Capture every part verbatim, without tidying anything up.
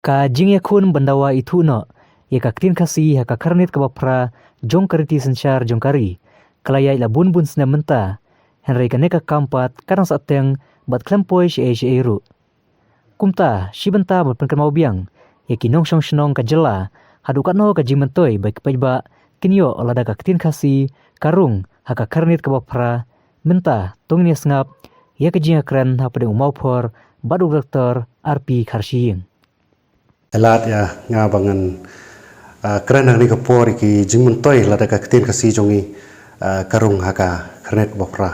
Ka jingïakhun ban dawa ithuh noh ïa ka ktien Khasi ha ka khyrnit kaba phra jong ka riti synshar jong ka ri ka la ïaid la bun bun snem mynta, hynrei kane ka kam pat ka dang sahteng bad khlem poi shaei shaei ruh. Kumta shi bynta ban pynkynmaw biang ïa ki nongshong shnong ka jylla haduh katno ka jingmyntoi ba ki paidbah kin ïoh lada ka ktien Khasi ka rung ha ka khyrnit kaba phra, mynta to ngin ïa sngap ïa ka jingïakren hapdeng u mawphor bad u doktor R P Kharshiing. Lad ïa nga ba ngan, ah, kren ha kane ka por ïa ki jingmyntoi lada ka ktien Khasi jong ngi, ah, ka rung ha ka khyrnit kaba phra.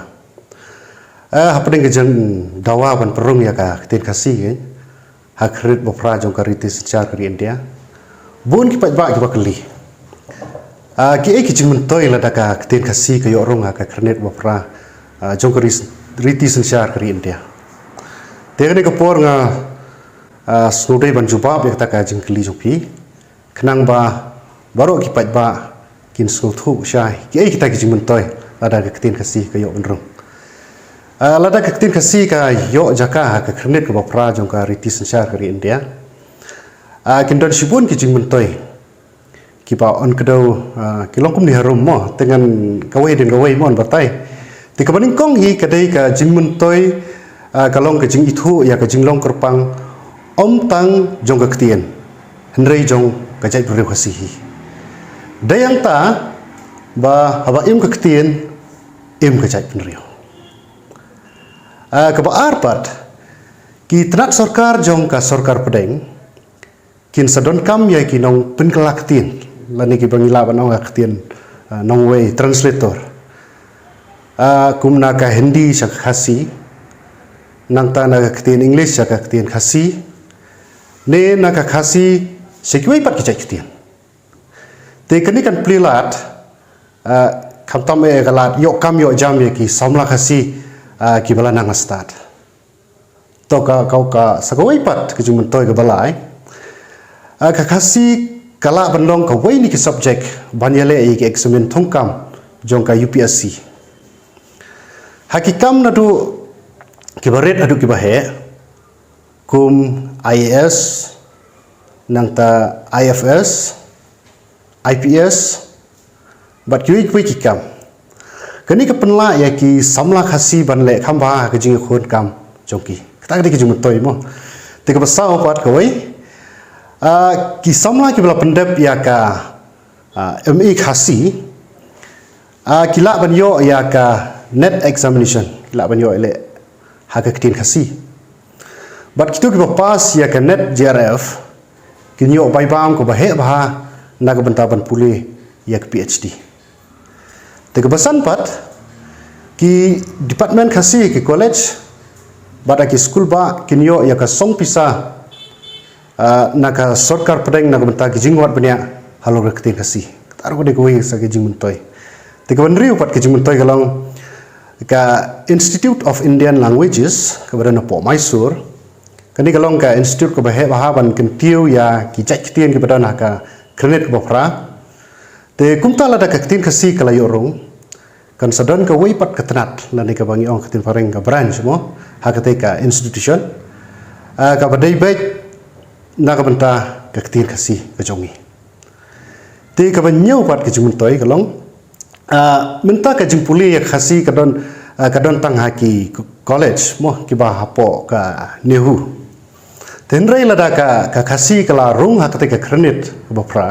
Ah, hapdeng ka jingdawa ban pynrung ïa ka ktien Khasi, eh, ha ka khyrnit ba phra jong ka riti synshar ka ri India, bun ki paidbah kiba kylli, ah, kiei ki jingmyntoi lada ka ktien Khasi ka ïoh rung ha ka khyrnit ba phra, ah, jong ka ri-, riti synshar ka ri India. Te kane ka por nga, ah, sngewdei ban jubab ïa kata ka jingkylli jong phi, khnang ba baroh ki paidbah kin sngewthuh shai kiei kita ki jingmyntoi lada ka ktien Khasi ka ïoh ban rung. Ah, lada ka ktien Khasi ka ïoh jaka ha ka khyrnit kaba phra jong ka riti synshar ka ri India, ah, kin don shibun ki jingmyntoi kiba yn kdew, ah, ki long kumne harum mo, te ngan kawei dang kawei mo yn batai. Te kaba nyngkong hi ka dei ka jingmyntoi, ah, ka long ka jingithuh ïa ka jinglong kyrpang ym tang jong ka ktien, hynrei jong ka jaitbynriew Khasi hi. Dei hangta ba haba im ka ktien, im ka jaitbynriew. Ah, kaba ar pat, ki tnat sorkar jong ka sorkar pdeng kin sa donkam ïa ki nongpynkylla ktien, lane kiba ngi lah ban ong ka ktien, ah, nongwei, translator. Ah, kum na ka Hindi sha ka Khasi, nangta na ka ktien English sha ka ktien Khasi, ne na ka Khasi sha kiwei pat ki jait ktien. Te kane kan plie lad, ah, khamtam eh ka lad ïoh kam ïoh jam ïa ki samla Khasi, ah, kiba la nang stad. To ka, ka, ka, sa kawei pat ka jingmyntoi kaba lai, ah, ka Khasi ka lah ban long kawei na ki subject ban ïaleh ïa ki eksamin thungkam jong ka U P S C. Ha ki kam naduh kiba rit haduh kiba heh, kum I A S, nangta I F S, I P S, bad kiwei kiwei ki kam. Kane ka pynlah ïa ki samla Khasi ban leh kham bha ha ka jingïakhun kam jong ki. Kata ka dei ka jingmyntoi mo. Te kaba saw pat kawei, ah, ki samla kiba la pyndep ïa ka, ah, M A Khasi, ah, ki lah ban ïoh ïa ka NET examination, ki lah ban ïoh leh ha ka ktien Khasi. Bad kito kiba pass ïa ka NET J R F kin ïoh bai bam kaba heh bha na ka bynta ban pule ïa ka P H D. Te kaba san pat, ki department Khasi, ki college bad ki skul bah kin ïoh ïa ka song pisa, ah, na ka sorkar pdeng na ka bynta ki jingwad bniah halor ka ktien Khasi. Kata ruh ka dei kawei sa ka jingmyntoi. Te kaba hynriew pat ka jingmyntoi ka long ka Institute of Indian Languages kaba don hapoh Mysore. Kane ka long ka institute kaba heh bha ban kyntiew ïa ki jait ktien kiba don ha ka khyrnit kaba phra. Te kumta lada ka ktien Khasi ka la ïoh rung, kan sa don kawei pat ka tnat, lane kaba ngi ong ka ktien phareng ka branch mo, ha katei ka institution, ah, kaba dei beit na ka bynta ka ktien Khasi ka jong ngi. Te kaba hynñiew pat ka jingmyntoi ka long, ah, mynta ka jingpule ïa ka Khasi ka don, ah, ka don tang ha ki college mo kiba hapoh ka NEHU. Te hynrei lada ka, ka Khasi ka la rung ha katei ka khyrnit kaba phra,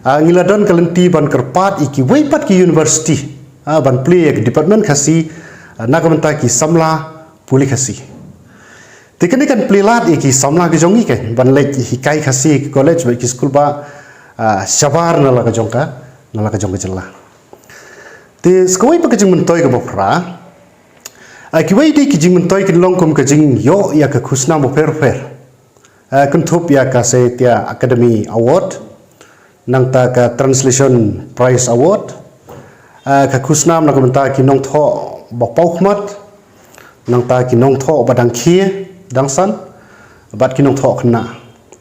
ah, ngi la don ka lynti ban kyrpad ïa kiwei pat ki university, ah, ban plie ïa ka department Khasi, ah, na ka bynta ki samla pule Khasi. Te kane kan plie lad ïa ki samla ki jong ngi kan ban leit hikai Khasi ki college bad ki skul bah, ah, shabar na la ka jong ka, na la ka jong ka jylla. Te sa kawei pat ka jingmyntoi kaba phra, ah, kiwei de ki jingmyntoi kin long kum ka jingïoh ïa ka khusnam bapher bapher. Ah, kynthup ïa ka Sahitya Akademi Award, nangta ka Translation Prize Award, ah, ka khusnam na ka bynta ki nongthoh ba paw khmat, nangta ki nongthoh ba dang khie, dang san, bad ki nongthoh khynnah.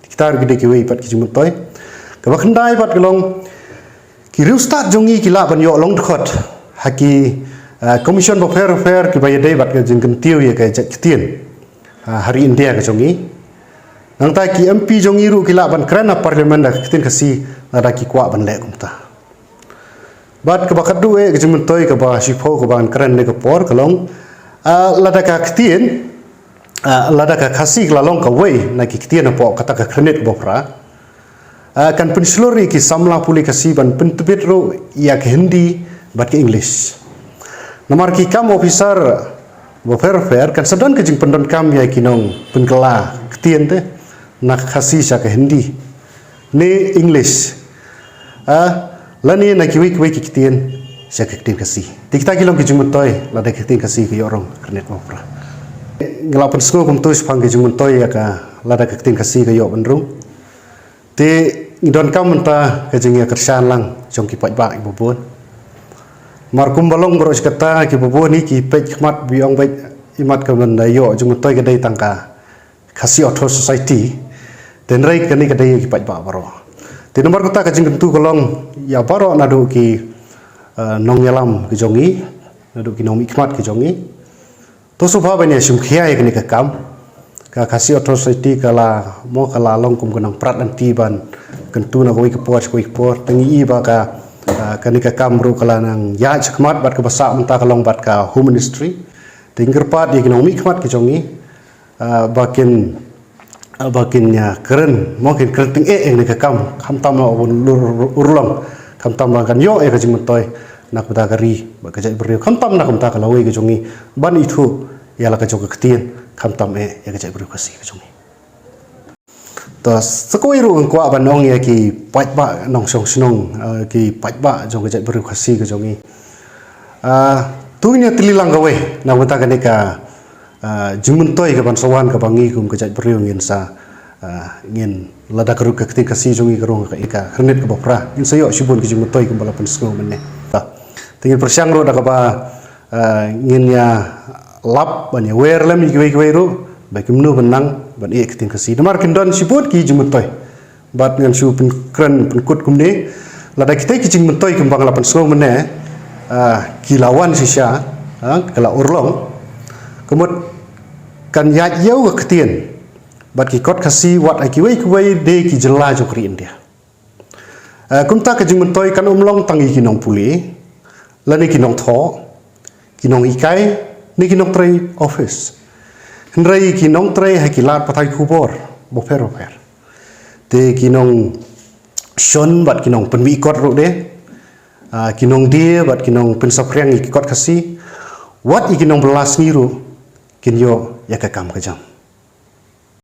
Kita ruh ki dei kiwei pat ki jingmyntoi. Kaba khyndai pat ka long, ki riewstad jong ngi ki lah ban ïoh long dkhot ha ki, ah, commission bapher bapher kiba ïadei bad ka jingkyntiew ïa ka jait ktien, ah, ha ri India ka jong ngi. Nangta ki M P jong ngi ruh ki lah ban kren ha Parliament da ka ktien Khasi lada ki kwah ban leh kumta. Bad kaba khatduh eh ka jingmyntoi kaba shiphew kaba ngan kren ne ka por ka long, ah, lada ka ktien, ah, lada ka Khasi ka la long kawei na ki ktien hapoh kata ka Khyrnit kaba phra, ah, kan pynshlur ïa ki samla pule Khasi ban pyntbit ruh ïa ka Hindi bad ka English. Namar ki kam officer bapher bapher kan sa don ka jingpyndonkam ïa ki nongpynkylla ktien te na ka Khasi sha ka Hindi ne English, ah, lane na kiwei kiwei ki ktien sha ka ktien Khasi. Te kita ki long ki jingmyntoi lada ka ktien Khasi ka ïoh rung ha Khyrnit bapher. Nga la pynsngew kumto shaphang ki jingmyntoi ïa ka lada ka ktien Khasi ka ïoh ban rung. Te ngi donkam mynta ka jingïakyrshan lang jong ki paidbah kiba bun. Namar kumba long baroh shi katta kiba bun hi ki peit khmat ba ong beit imat ka ban da ïoh jingmyntoi ka dei tang ka Khasi Author Society. Te hynrei kane ka dei ïa ki paidbah baroh. Te namar kata ka jingkyntu ka long ïa baroh naduh ki, eh, nongïalam ki jong ngi, naduh ki nongmihkhmat ki jong ngi. To sngewbha ban ïa shim khia ïa kane ka kam. Ka Khasi Author Society ka la mo ka la long kum ka nongprat lynti ban kyntu na kawei ka por sha kawei ka por. Te ngi i ba ka, ah, kane ka kam ruh ka la nang ïaid shakhmat bad kaba sah mynta ka long bad ka Home Ministry. Te ngi kyrpad ïa ki nongmihkhmat ki jong ngi, ah, ba kin, ah, ba kin ïa kren, mo kin kren tyngeh ïa kane ka kam, khamtam na u lur-, urlong, khamtam ba kan ïoh ïa ka jingmyntoi na ka bynta ka ri bad ka jaitbynriew, khamtam na ka bynta ka lawei ka jong ngi ban ithuh ïa la ka jong ka ktien, khamtam eh ïa ka jaitbynriew Khasi ka jong ngi. To sa kawei ruh nga kwah ban ong ïa ki paidbah nongshong shnong, eh, ki paidbah jong ka jaitbynriew Khasi ka jong ngi. Ah, to ngin ïa tylli lang kawei na ka bynta kane ka, ah, jingmyntoi kaban sa wan kaba ngi kum ka jaitbynriew ngin sa, ah, ngin lada ka ruh ka ktien Khasi jong ngi ka rung ha ka Khyrnit kaba phra ngin sa ïoh shibun ki jingmyntoi kumba la pynsngew mynne. Ta, te ngin pyrshang ruh da kaba, ah, ngin ïa lap ban ïa wer lem ïa kiwei kiwei ruh ba kumno ban nang ban ïeh ktien Khasi. Namar kin don shibun ki jingmyntoi. Bad ngan shu pynkren pynkut kumne. Lada kita ki jingmyntoi kumba nga la pynsngew mynne, ah, ki la wan shisha, ah, ka la urlong. Ka mut kan ïaid ïa ka ktien bad ki kot Khasi wat ha kiwei kiwei de ki jylla jong ka ri India. Ah, kumta ka jingmyntoi kan ym long tang ïa ki nongpule, lane ki nongthoh, ki nonghikai, ne ki nongtrei office. Hynrei ki nongtrei ha ki lad pathai khubor bapher bapher. Te ki nongshon bad ki nongpynmih kot ruh de, ah, ki nongdie bad ki nongpynsaphriang ïa ki kot Khasi, wat ïa ki nongbylla sngi ruh kin ïoh ïa ka kam ka jam.